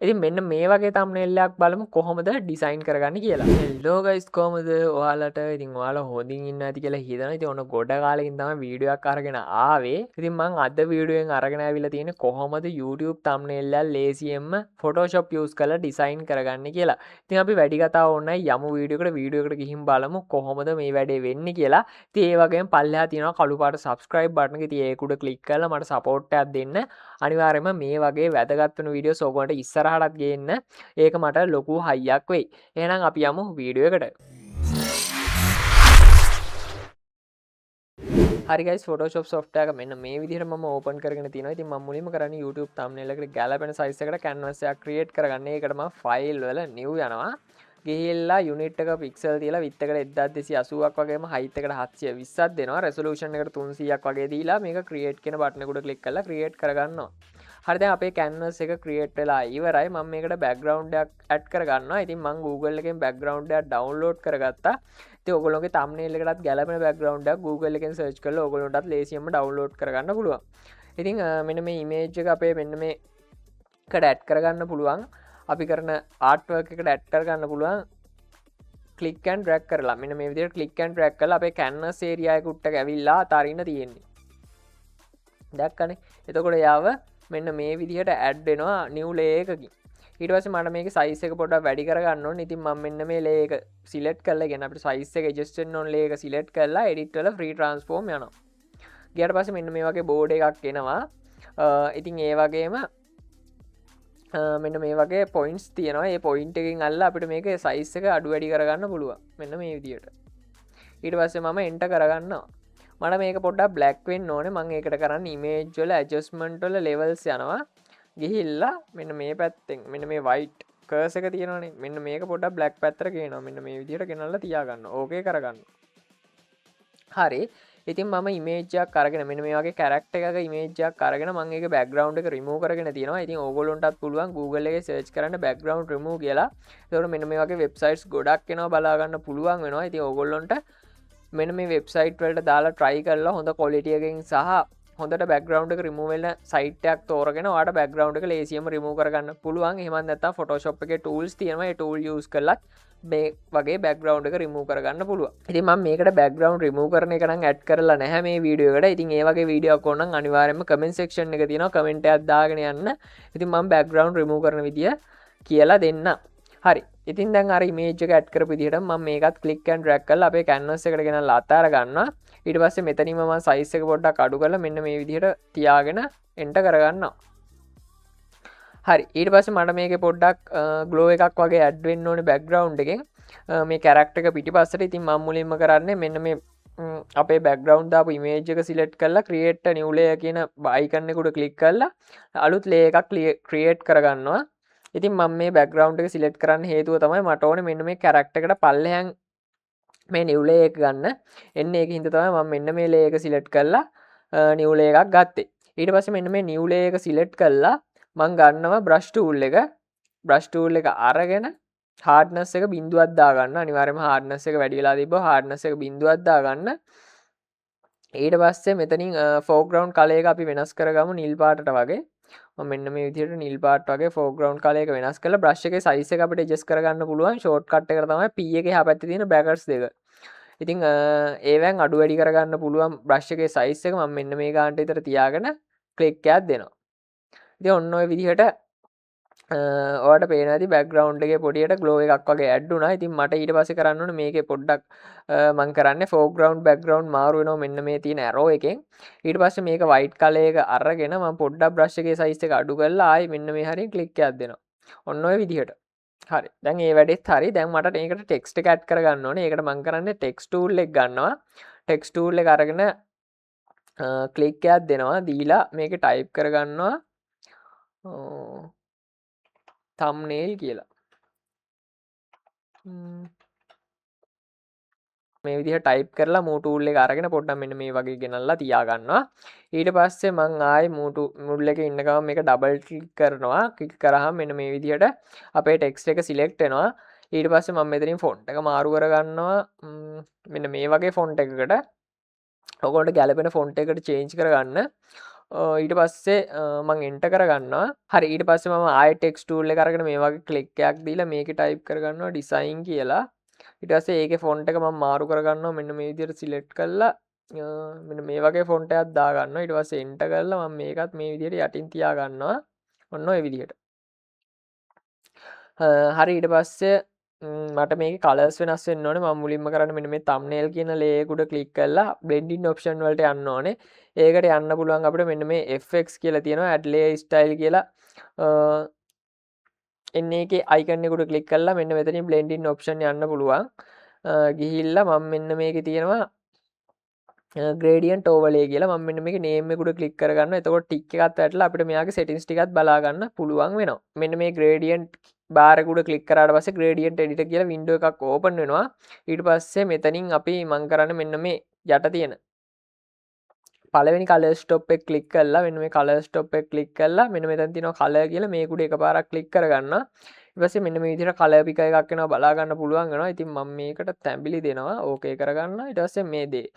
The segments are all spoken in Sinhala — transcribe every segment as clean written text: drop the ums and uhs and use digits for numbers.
ඉතින් මෙන්න මේ වගේ thumbnail එකක් බලමු කොහොමද ඩිසයින් කරගන්නේ කියලා. හෙල්ලෝ ගයිස්, කොහොමද ඔයාලට? ඉතින් ඔයාලා හොඳින් ඉන්න ඇති කියලා හිතනවා. ඉතින් ඔන්න ගොඩ කාලෙකින් තමයි වීඩියෝ එකක් අරගෙන ආවේ. ඉතින් මං අද වීඩියෝ එකෙන් අරගෙන ආවිලා තියෙන්නේ කොහොමද YouTube thumbnail එකක් ලේසියෙන්ම Photoshop use කරලා ඩිසයින් කරගන්නේ කියලා. ඉතින් අපි වැඩි කතා ඕනේ නැහැ, යමු වීඩියෝ එකට. වීඩියෝ එකට ගිහින් බලමු කොහොමද මේ වැඩේ වෙන්නේ කියලා. ඉතින් ඒ වගේම පල්ලෙහා තියෙනවා කළු පාට subscribe button එක. ඉතින් ඒක උඩ ක්ලික් කරලා මට සපෝට් එකක් දෙන්න. අනිවාර්යයෙන්ම මේ වගේ වැදගත් වෙන වීඩියෝස් ඔයගොල්ලන්ට ඉස්සරහටත් ගේන්න ඒක මට ලොකු හයියක් වෙයි. එහෙනම් අපි යමු වීඩියෝ එකට. හරි ගයිස්, Photoshop software එක මෙන්න මේ විදිහට මම ඕපන් කරගෙන තියෙනවා. ඉතින් මම මුලින්ම කරන්නේ YouTube thumbnail එකට ගැලපෙන size එකට canvas එකක් create කරගන්න. ඒකට මම file වල new යනවා. ගිහිල්ලා unit එක pixel තියලා width එකට 1280ක් වගේම height එකට 720ක් දෙනවා. Resolution එකට 300ක් වගේ දීලා මේක create කියන බටන් එක උඩ ක්ලික් කරලා create කරගන්නවා. හරි, දැන් අපේ canvas එක create වෙලා ඉවරයි. මම මේකට background එකක් add කරගන්නවා. ඉතින් මං Google එකෙන් background එකක් download කරගත්තා. ඉතින් ඔයගොල්ලෝගේ thumbnail එකටත් ගැලපෙන background එකක් Google එකෙන් search කරලා ඔයගොල්ලන්ටත් ලේසියෙන්ම download කරගන්න පුළුවන්. ඉතින් මෙන්න මේ image එක අපේ මෙන්න මේ එකට add කරගන්න පුළුවන්. අපි කරන artwork එකට add කරගන්න පුළුවන් click and drag කරලා. මෙන්න මේ විදිහට click and drag කරලා අපේ canvas area එක උඩට ඇවිල්ලා අතාරින්න තියෙන්නේ. දැක්කනේ. එතකොට යාව මෙන්න මේ විදිහට ඇඩ් වෙනවා නිව් ලේයර් එකකින්. ඊට පස්සේ මට මේකේ සයිස් එක පොඩ්ඩක් වැඩි කරගන්න ඕනේ. ඉතින් මම මෙන්න මේ ලේයර් එක සිලෙක්ට් කරලා, කියන්නේ අපිට සයිස් එක ඇඩ්ජස්ට් වෙන්න ඕන ලේයර් එක සිලෙක්ට් කරලා එඩිට් වල ෆ්‍රී ට්‍රාන්ස්ෆෝම් යනවා. ගියාට පස්සේ මෙන්න මේ වගේ බෝඩ් එකක් එනවා. ඉතින් ඒ වගේම මෙන්න මේ වගේ පොයින්ට්ස් තියෙනවා. ඒ පොයින්ට් එකෙන් අල්ලලා අපිට මේකේ සයිස් එක අඩු වැඩි කරගන්න පුළුවන්. මෙන්න මේ විදිහට. ඊට පස්සේ මම එන්ටර් කරගන්නවා. මට මේක පොඩ්ඩක් බ්ලැක් වෙන්න ඕනේ. මං ඒකට කරන්නේ ඉමේජ් වල ඇඩ්ජස්ට්මන්ට් වල ලෙවල්ස් යනවා. ගිහිල්ලා මෙන්න මේ පැත්තෙන් මෙන්න මේ වයිට් කර්ස් එක තියෙනවනේ. මෙන්න මේක පොඩ්ඩක් බ්ලැක් පැත්තට ගේනවා. මෙන්න මේ විදිහට ගෙනල්ලා තියාගන්න. ඕකේ කරගන්න. හරි. ඉතින් මම ඉමේජ් එකක් අරගෙන මෙන්න මේ වගේ කැරක්ටර් එකක ඉමේජ් එකක් අරගෙන මං ඒකේ බෑග්ග්‍රවුන්ඩ් එක රිමූව් කරගෙන තියෙනවා. ඉතින් ඕගොල්ලන්ටත් පුළුවන් Google එකේ සර්ච් කරන්න බෑග්ග්‍රවුන්ඩ් රිමූව් කියලා. ඒතකොට මෙන්න මේ වගේ වෙබ්සයිට්ස් ගොඩක් එනවා බලා ගන්න පුළුවන් වෙනවා. ඉතින් ඕගොල්ලන්ට මෙන්න මේ වෙබ්සයිට් වලට දාලා try කරලා හොඳ ක්වොලිටි එකකින් සහ හොඳට බෑග්ග්‍රවුන්ඩ් එක රිමූව් වෙන සයිට් එකක් තෝරගෙන ඔයාට බෑග්ග්‍රවුන්ඩ් එක ලේසියෙන්ම රිමූව් කරගන්න පුළුවන්. එහෙමත් නැත්නම් Photoshop එකේ ටූල්ස් තියෙනවා. ඒ ටූල් යූස් කරලත් මේ වගේ බෑග්ග්‍රවුන්ඩ් එක රිමූව් කරගන්න පුළුවන්. ඉතින් මම මේකට බෑග්ග්‍රවුන්ඩ් රිමූව් කරන එක නම් ඇඩ් කරලා නැහැ මේ වීඩියෝ එකට. ඉතින් ඒ වගේ වීඩියෝ එකක් ඕන නම් අනිවාර්යයෙන්ම කමෙන්ට් සෙක්ෂන් එක තියෙනවා, කමෙන්ට් එකක් දාගෙන යන්න. ඉතින් මම බෑග්ග්‍රවුන්ඩ් රිමූව් කරන විදිය කියලා දෙන්නම්. හරි. ඉතින් දැන් අර ඉමේජ් එක ඇඩ් කරපු විදිහට මම මේකත් ක්ලික් ඇන්ඩ් ඩ්‍රැග් කරලා අපේ කැන්වස් එකට ගෙනල්ලා අතාර ගන්නවා. ඊට පස්සේ මෙතනින්ම මම සයිස් එක පොඩ්ඩක් අඩු කරලා මෙන්න මේ විදිහට තියාගෙන එන්ටර් කරගන්නවා. හරි. ඊට පස්සේ මට මේකේ පොඩ්ඩක් ග්ලෝ එකක් වගේ ඇඩ් වෙන්න ඕනේ බෑග්ග්‍රවුන්ඩ් එකෙන්. මේ කැරක්ටර් එක පිටිපස්සට. ඉතින් මම මුලින්ම කරන්නේ මෙන්න මේ අපේ බෑග්ග්‍රවුන්ඩ් දාපු ඉමේජ් එක සිලෙක්ට් කරලා ක්‍රියේට් අ නිව් ලේයර් කියන අයිකන් එක උඩ ක්ලික් කරලා අලුත් ලේයර් එකක් ක්‍රියේට් කරගන්නවා. ඉතින් මම මේ බෑග්ග්‍රවුන්ඩ් එක සිලෙක්ට් කරන්න හේතුව තමයි මට ඕනේ මෙන්න මේ කැරක්ටර් එකට පල්ලෙහාන් මේ නිව් ලේයර් එක ගන්න. එන්න ඒක හින්දා තමයි මම මෙන්න මේ ලේයර් එක සිලෙක්ට් කරලා නිව් ලේයර් එකක් ගත්තේ. ඊට පස්සේ මෙන්න මේ නිව් ලේයර් එක සිලෙක්ට් කරලා මං ගන්නවා බ්‍රෂ් ටූල් එක. බ්‍රෂ් ටූල් එක අරගෙන හાર્ඩ්නස් එක බිඳුවක් දාගන්න. අනිවාර්යයෙන්ම හાર્ඩ්නස් එක වැඩි වෙලා තිබ්බොත් හાર્ඩ්නස් එක බිඳුවක් දාගන්න. ඊට පස්සේ මෙතනින් ෆෝග්‍රවුන්ඩ් කලර් එක අපි වෙනස් කරගමු නිල් පාටට වගේ. මම මෙන්න මේ විදිහට නිල් පාට වගේ ෆෝග්‍රවුන්ඩ් කලර් එක වෙනස් කරලා බ්‍රෂ් එකේ සයිස් එක අපිට ඇඩ්ජස්ට් කරගන්න පුළුවන්. ෂෝට්කට් එකට තමයි P එකේ එහා පැත්තේ තියෙන බ්‍රැකට්ස් දෙක. ඉතින් ඒවෙන් අඩු වැඩි කරගන්න පුළුවන් බ්‍රෂ් එකේ සයිස් එක. මම මෙන්න මේ ගානට විතර තියාගෙන ක්ලික් එකක් දෙනවා. ඉතින් ඔන්න ඔය විදිහට ඔයාලට පේනවා ඇති බෑග්ග්‍රවුන්ඩ් එකේ පොඩියට ග්ලෝ එකක් වගේ ඇඩ් වුණා. ඉතින් මට ඊට පස්සේ කරන්න ඕනේ මේකේ පොඩ්ඩක් මං කරන්නේ ෆෝග්‍රවුන්ඩ් බෑග්ග්‍රවුන්ඩ් මාරු වෙනවා මෙන්න මේ තියෙන ඇරෝ එකෙන්. ඊට පස්සේ මේක වයිට් කලර් එක අරගෙන මං පොඩ්ඩක් බ්‍රෂ් එකේ සයිස් එක අඩු කරලා ආයි මෙන්න මේ හරියෙන් ක්ලික් එකක් දෙනවා. ඔන්න ඔය විදිහට. හරි. දැන් ඒ වැඩෙත් හරි. දැන් මට මේකට ටෙක්ස්ට් එක ඇඩ් කරගන්න ඕනේ. ඒකට මං කරන්නේ ටෙක්ස්ට් ටූල් එක ගන්නවා. ටෙක්ස්ට් ටූල් එක අරගෙන ක්ලික් එකක් දෙනවා. දීලා මේක ටයිප් කරගන්නවා thumbnail කියලා. මේ විදිහට ටයිප් කරලා මූව් ටූල් එක අරගෙන පොඩ්ඩක් මෙන්න මේ වගේ ගෙනල්ලා තියාගන්නවා. ඊට පස්සේ මං ආයේ මූව් ටූල් එකේ ඉන්න ගමන් මේක ඩබල් ක්ලික් කරනවා. ක්ලික් කරාම මෙන්න මේ විදිහට අපේ ටෙක්ස්ට් එක සිලෙක්ට් වෙනවා. ඊට පස්සේ මම මෙතනින් ෆොන්ට් එක මාරු කරගන්නවා. මෙන්න මේ වගේ ෆොන්ට් එකකට. ඔයගොල්ලන්ට ගැලපෙන ෆොන්ට් එකකට චේන්ජ් කරගන්න. ඊට පස්සේ මං එන්ටර් කරගන්නවා. හරි, ඊට පස්සේ මම ආයෙ ටෙක්ස්ට් ටූල් එක අරගෙන මේ වගේ ක්ලික් එකක් දීලා මේකේ ටයිප් කරගන්නවා ඩිසයින් කියලා. ඊට පස්සේ ඒකේ ෆොන්ට් එක මම මාරු කරගන්නවා මෙන්න මේ විදිහට සිලෙක්ට් කරලා මෙන්න මේ වගේ ෆොන්ට් එකක් දාගන්නවා. ඊට පස්සේ එන්ටර් කරලා මම මේකත් මේ විදිහට යටින් තියාගන්නවා. ඔන්න ඔය විදිහට. හරි, ඊට පස්සේ මට මේකේ කලර්ස් වෙනස් වෙන්න ඕනේ. මම මුලින්ම කරන්නේ මෙන්න මේ thumbnail කියන ලේයර් එක උඩ ක්ලික් කරලා බ්ලෙන්ඩින් ඔප්ෂන් වලට යන්න ඕනේ. ඒකට යන්න පුළුවන් අපිට මෙන්න මේ FX කියලා තියෙනවා, add layer style කියලා. එන්නේ ඒකේ icon එක උඩ ක්ලික් කරලා මෙන්න මෙතනින් බ්ලෙන්ඩින් ඔප්ෂන් යන්න පුළුවන්. ගිහිල්ලා මම මෙන්න මේකේ තියෙනවා ග්‍රේඩියන්ට් ඕවර්ලේ කියලා. මම මෙන්න මේකේ නේම් එක උඩ ක්ලික් කරගන්නවා. එතකොට ටික් එකත් වැටලා අපිට මෙයාගේ සෙටින්ග්ස් ටිකත් බලා ගන්න පුළුවන් වෙනවා. මෙන්න මේ ග්‍රේඩියන්ට් බාර් එක උඩ ක්ලික් කරාට පස්සේ ග්‍රේඩියන්ට් එඩිටර් කියලා වින්ඩෝ එකක් ඕපන් වෙනවා. ඊට පස්සේ මෙතනින් අපි මං කරන්නේ මෙන්න මේ යට තියෙන පළවෙනි කලර් ස්ටොප් එක ක්ලික් කරලා මෙන්න මේ කලර් ස්ටොප් එක ක්ලික් කරලා මෙන්න මෙතන තියෙනවා කලර් කියලා මේක උඩ එකපාරක් ක්ලික් කරගන්නවා. ඊට පස්සේ මෙන්න මේ විදිහට කලර් පිකර් එකක් එනවා බලා ගන්න පුළුවන් වෙනවා. ඉතින් මම මේකට තැඹිලි දෙනවා. ඕකේ කරගන්නවා. ඊට පස්සේ මේ දේ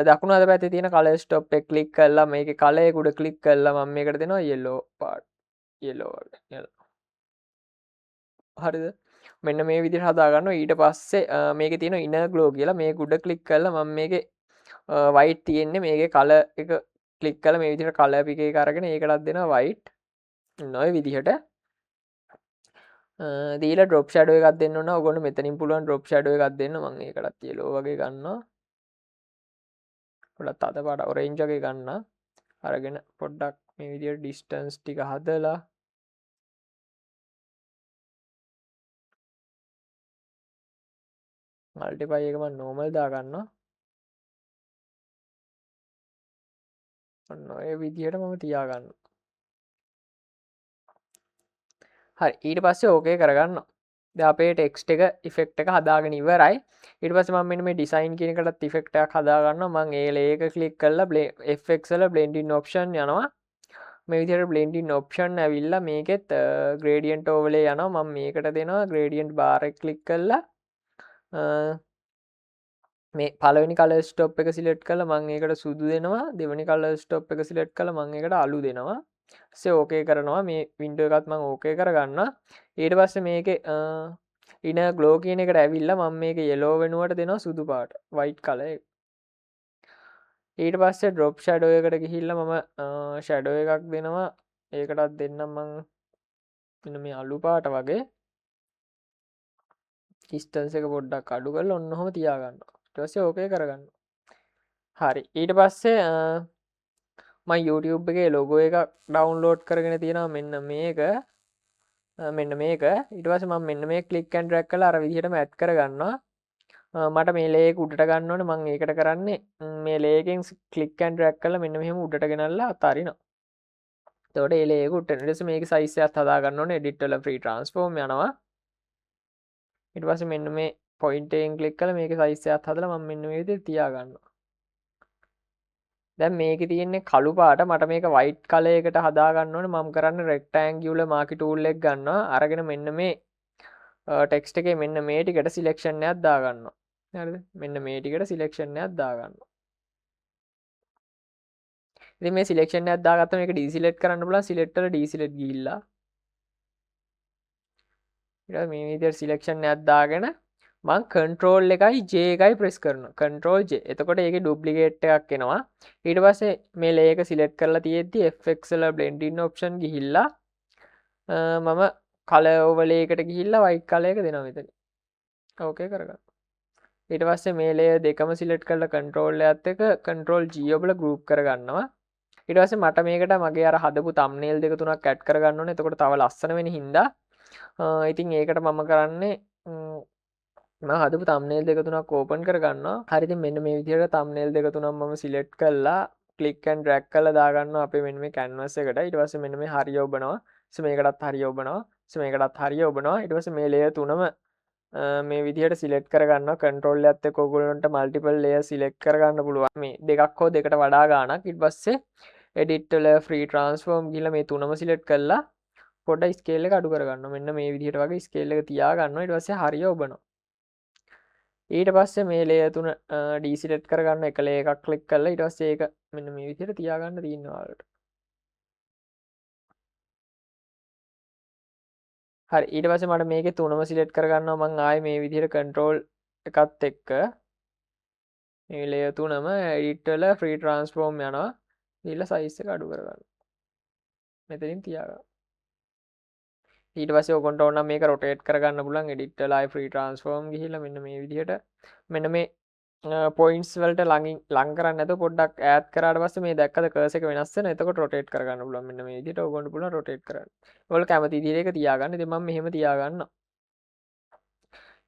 දකුණු අත පැත්තේ තියෙන කලර් ස්ටොප් එක ක්ලික් කරලා මේකේ කලර් එක උඩ ක්ලික් කරලා මම මේකට දෙනවා යෙලෝ පාට්, යෙලෝ වගේ. යෙලෝ. හරිද? මෙන්න මේ විදිහට හදා ගන්නවා. ඊට පස්සේ මේකේ තියෙන ඉනර් ග්ලෝ කියලා මේක උඩ ක්ලික් කරලා මම මේකේ වයිට් තියෙන්නේ මේකේ කලර් එක ක්ලික් කරලා මේ විදිහට කලර් පික එක අරගෙන ඒකටත් දෙනවා වයිට්. ඔන්න ඔය විදිහට දීලා ඩ්‍රොප් ෂැඩෝ එකක් දෙන්න ඕන. ඔයගොල්ලෝ මෙතනින් පුළුවන් ඩ්‍රොප් ෂැඩෝ එකක් දෙන්න. මම ඒකටත් යෙලෝ වගේ ගන්නවා. පොඩ්ඩක් තද පාට ඔරෙන්ජ් වගේ ගන්න. අරගෙන පොඩ්ඩක් මේ විදිහට ඩිස්ටන්ස් ටික හදලා මල්ටිපයි එක මම නෝමල් දාගන්නවා. ඔන්න ඔය විදිහට මම තියාගන්නවා. හරි, ඊට පස්සේ ඕකේ කරගන්නවා. දැන් අපේ ටෙක්ස්ට් එක ඉෆෙක්ට් එක හදාගෙන ඉවරයි. ඊට පස්සේ මම මෙන්න මේ ඩිසයින් කියන එකටත් ඉෆෙක්ට් එකක් හදාගන්නවා. මම ඒ ලේයර් එක ක්ලික් කරලා FX වල බ්ලෙන්ඩින් ඔප්ෂන් යනවා. මේ විදිහට බ්ලෙන්ඩින් ඔප්ෂන් ඇවිල්ලා මේකෙත් ග්‍රේඩියන්ට් ඕවර්ලේ යනවා. මම මේකට දෙනවා ග්‍රේඩියන්ට් බාර් එක ක්ලික් කරලා මේ පළවෙනි කලර් ස්ටොප් එක සිලෙක්ට් කරලා මම ඒකට සුදු දෙනවා. දෙවෙනි කලර් ස්ටොප් එක සිලෙක්ට් කරලා මම ඒකට අලු දෙනවා. ඊපස්සේ ඕකේ කරනවා. මේ වින්ඩෝ එකත් මම ඕකේ කරගන්නවා. ඊට පස්සේ මේකේ ඉනර් ග්ලෝ කියන එකට ඇවිල්ලා මම මේක යෙලෝ වෙනුවට දෙනවා සුදු පාට, වයිට් කලර් එක. ඊට පස්සේ ඩ්‍රොප් ෂැඩෝ එකට ගිහිල්ලා මම ෂැඩෝ එකක් දෙනවා. ඒකටත් දෙන්නම් මං මෙන්න මේ අලු පාට වගේ. ඩිස්ටන්ස් එක පොඩ්ඩක් අඩු කරලා ඔන්න ඔහොම තියාගන්නවා. ඊට පස්සේ ඕකේ කරගන්නවා. හරි, ඊට පස්සේ මං YouTube එකේ ලොගෝ එකක් ඩවුන්ලෝඩ් කරගෙන තියෙනවා මෙන්න මේක. මෙන්න මේක. ඊට පස්සේ මම මෙන්න මේ ක්ලික් ඇන්ඩ් ඩ්‍රැග් කරලා අර විදිහටම ඇඩ් කරගන්නවා. මට මේ ලේ එක උඩට ගන්න ඕනේ. මං ඒකට කරන්නේ මේ ලේ එකෙන් ක්ලික් ඇන්ඩ් ඩ්‍රැග් කරලා මෙන්න මෙහෙම උඩට ගෙනල්ලා අතාරිනවා. එතකොට මේ ලේ එක උඩට එනවා. ඊට පස්සේ මේකේ සයිස් එකත් හදා ගන්න ඕනේ. එඩිට් වල ෆ්‍රී ට්‍රාන්ස්ෆෝම් යනවා. ඊට පස්සේ මෙන්න මේ පොයින්ට් එකෙන් ක්ලික් කරලා මේකේ සයිස් එකත් හදලා මම මෙන්න මේ විදිහට තියා ගන්නවා. දැන් මේකේ තියෙන්නේ කළු පාට. මට මේක වයිට් කලර් එකට හදා ගන්න ඕනේ. මම කරන්නේ රෙක්ටැන්ගියුලර් මාකි ටූල් එක ගන්නවා. අරගෙන මෙන්න මේ ටෙක්ස්ට් එකේ මෙන්න මේ ටිකට සිලෙක්ෂන් එකක් දා ගන්නවා. හරිද? මෙන්න මේ ටිකට සිලෙක්ෂන් එකක් දා ගන්නවා. ඉතින් මේ සිලෙක්ෂන් එකක් දාගත්තම මේක ඩීසිලෙක්ට් කරන්න පුළුවන්. සිලෙක්ට් වල ඩීසිලෙක්ට් ගිහිල්ලා ඊට පස්සේ මේ විදිහට සිලෙක්ෂන් එකක් දාගෙන මං කන්ට්‍රෝල් එකයි J එකයි ප්‍රෙස් කරනවා. Control J. එතකොට ඒකේ ඩුප්ලිකේට් එකක් එනවා. ඊට පස්සේ මේ ලේයර් එක සිලෙක්ට් කරලා තියෙද්දි FX වල බ්ලෙන්ඩින් ඔප්ෂන් ගිහිල්ලා මම කලර් ඕවර්ලේ එකට ගිහිල්ලා වයිට් කලර් එක දෙනවා මෙතන. ඕකේ කරගන්න. ඊට පස්සේ මේ ලේයර් දෙකම සිලෙක්ට් කරලා කන්ට්‍රෝල් එකත් එක්ක කන්ට්‍රෝල් G ඔබලා ගෲප් කරගන්නවා. ඊට පස්සේ මට මේකට මගේ අර හදපු තම්නේල් දෙක තුනක් ඇඩ් කරගන්න ඕනේ. එතකොට තව ලස්සන වෙන හින්දා. ඉතින් ඒකට මම කරන්නේ මම හදපු තම්නේල් දෙක තුනක් ඕපන් කරගන්නවා. හරි, ඉතින් මෙන්න මේ විදිහට තම්නේල් දෙක තුනක් මම සිලෙක්ට් කරලා ක්ලික් ඇන්ඩ් ඩ්‍රැග් කරලා දාගන්නවා අපේ මෙන්න මේ කැන්වස් එකට. ඊට පස්සේ මෙන්න මේ හරිය ඔබනවා. ඊට පස්සේ මේකටත් හරිය ඔබනවා. ඊට පස්සේ මේකටත් හරිය ඔබනවා. ඊට පස්සේ මේ ලේයර් තුනම මේ විදිහට සිලෙක්ට් කරගන්නවා. කන්ට්‍රෝල් එකත් එක්ක ඔයගොල්ලන්ට මල්ටිපල් ලේයර් සිලෙක්ට් කරගන්න පුළුවන්. මේ දෙකක් හෝ දෙකට වඩා ගාණක්. ඊට පස්සේ එඩිට් වල ෆ්‍රී ට්‍රාන්ස්ෆෝම් ගිහලා මේ තුනම සිලෙක්ට් කරලා පොඩ්ඩක් ස්කේල් එක අඩු කරගන්නවා. මෙන්න මේ විදිහට වගේ ස්කේල් එක තියාගන්නවා. ඊට පස්සේ හරිය ඔබනවා. ඊට පස්සේ මේ ලේයර් තුන ඩීසිලෙක්ට් කරගන්න එක ලේයර් එකක් ක්ලික් කරලා ඊට පස්සේ ඒක මෙන්න මේ විදිහට තියාගන්න තියෙනවා ඔයාලට. හරි, ඊට පස්සේ මට මේකේ තුනම සිලෙක්ට් කරගන්නවා මං ආයේ මේ විදිහට කන්ට්‍රෝල් එකත් එක්ක මේ ලේයර් තුනම එඩිට් වල ෆ්‍රී ට්‍රාන්ස්ෆෝම් යනවා. දීලා සයිස් එක අඩු කරගන්න. මෙතනින් තියාගන්න. ඊට පස්සේ ඔයගොන්ට ඕන නම් මේක රොටේට් කරගන්න පුළුවන්. එඩිට් වල ආයේ ෆ්‍රී ට්‍රාන්ස්ෆෝම් ගිහිල්ලා මෙන්න මේ විදිහට මෙන්න මේ පොයින්ට්ස් වලට ළඟින් ලං කරන්නේ නැතුව පොඩ්ඩක් ඈත් කරාට පස්සේ මේ දැක්කද කර්ස් එක වෙනස් වෙනවා. එතකොට රොටේට් කරගන්න පුළුවන්. මෙන්න මේ විදිහට ඔයගොන්ට පුළුවන් රොටේට් කරන්න. ඔයගොල්ලෝ කැමති විදිහට ඒක තියාගන්න. ඉතින් මම මෙහෙම තියාගන්නවා.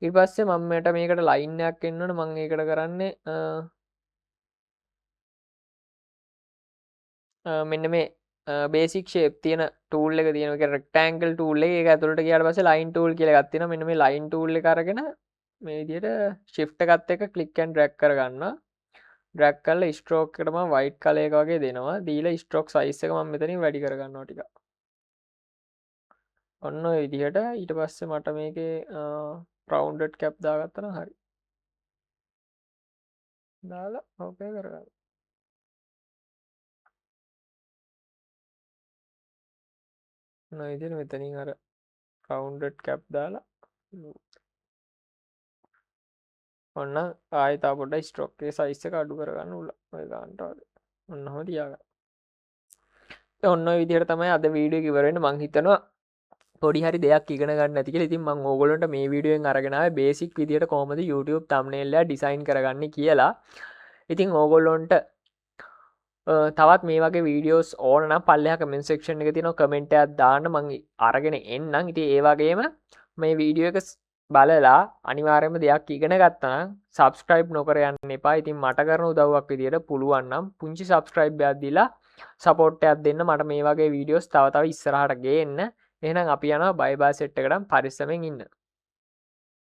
ඊට පස්සේ මම මේකට ලයින් එකක් එන්න ඕන. මම ඒකට කරන්නේ මෙන්න මේ බේසික් ෂේප් තියෙන ටූල් එක තියෙනවා. ඒ කියන්නේ රෙක්ටැන්ගල් ටූල් එක. ඒක ඇතුළට ගියාට පස්සේ ලයින් ටූල් කියලා එකක් තියෙනවා. මෙන්න මේ ලයින් ටූල් එක අරගෙන මේ විදිහට ෂිෆ්ට් එකත් එක්ක ක්ලික් ඇන්ඩ් ඩ්‍රැග් කරගන්නවා. ඩ්‍රැග් කරලා ස්ට්‍රෝක් එකට මම වයිට් කලර් එක වගේ දෙනවා. දීලා ස්ට්‍රෝක් සයිස් එක මම මෙතනින් වැඩි කරගන්නවා ටිකක්. ඔන්න ඔය විදිහට. ඊට පස්සේ මට මේකේ රවුන්ඩඩ් කැප් දාගත්තා නම් හරි. දාලා ඕකේ කරගන්න. ඔන්න ඔය විදිහට මෙතනින් අර රවුන්ඩඩ් කැප් දාලා ඔන්න ආයෙ තව පොඩ්ඩක් ස්ට්‍රෝක් එකේ සයිස් එක අඩු කරගන්න උලා. ඔය ගන්නට වගේ. ඔන්න ඔහොම තියාගන්න. ඔන්න ඔය විදිහට තමයි අද වීඩියෝ එක ඉවර වෙන්නේ. මං හිතනවා පොඩි හරි දෙයක් ඉගෙන ගන්න ඇති කියලා. ඉතින් මං ඕගොල්ලන්ට මේ වීඩියෝ එකෙන් අරගෙන ආවේ බේසික් විදිහට කොහොමද YouTube thumbnail එක ඩිසයින් කරගන්නේ කියලා. ඉතින් ඕගොල්ලන්ට තවත් මේ වගේ වීඩියෝස් ඕන නම් පල්ලෙහා කමෙන්ට් සෙක්ෂන් එකේ තියෙනවා කමෙන්ට් එකක් දාන්න, මං අරගෙන එන්නම්. ඉතින් ඒ වගේම මේ වීඩියෝ එක බලලා අනිවාර්යයෙන්ම දෙයක් ඉගෙන ගත්තා නම් සබ්ස්ක්‍රයිබ් නොකර යන්න එපා. ඉතින් මට කරන උදව්වක් විදියට පුළුවන් නම් පුංචි සබ්ස්ක්‍රයිබ් එකක් දීලා සපෝට් එකක් දෙන්න මට මේ වගේ වීඩියෝස් තව තව ඉස්සරහට ගේන්න. එහෙනම් අපි යනවා බයි බයි සෙට් එකටම පරිස්සමෙන් ඉන්න.